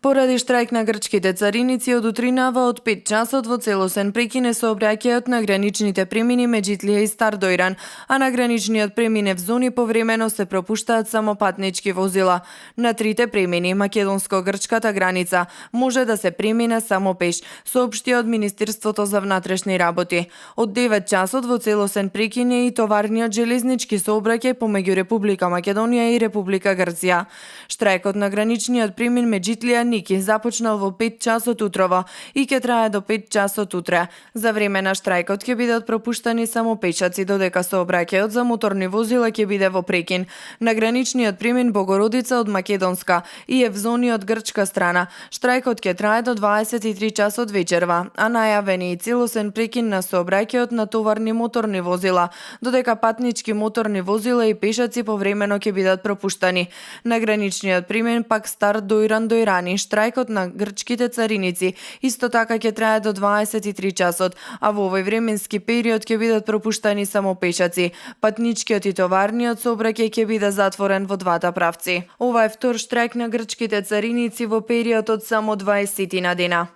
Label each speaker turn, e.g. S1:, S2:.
S1: Поради штрајк на грчките цариници од утринава од 5 часот во целосен прекине сообраќајот на граничните премини меѓу Итлија и Стардојран, а на граничниот преминев зони повремено се пропуштаат само патнички возила. На трите премини македонско-грчката граница може да се премине само пеш, соопшти од Министерството за внатрешни работи. Од 9 часот во целосен прекине и товарниот железнички сообраќај помеѓу Република Македонија и Република Грција. Штрајкот на граничниот премин меѓу Итлија Ники започнал во 5 часот утрово и ќе трае до 5 часот утре. За време на штрајкот ќе бидат пропуштани само пешаци, додека сообраќајот за моторни возила ќе биде во прекин. На граничниот премин Богородица од македонска и Евзони од грчка страна, штрајкот ќе трае до 23 часот вечерва, а најавен е и целосен прекин на сообраќајот на товарни моторни возила, додека патнички моторни возила и пешаци повремено ќе бидат пропуштани. На граничниот премин пак Стардојран-Дојрани, штрајкот на грчките цариници исто така ќе трае до 23 часот, а во овој временски период ќе бидат пропуштани само пешаци. Патничкиот и товарниот сообраќај ќе биде затворен во двата правци. Ова е втор штрајк на грчките цариници во период од само 20 на дена.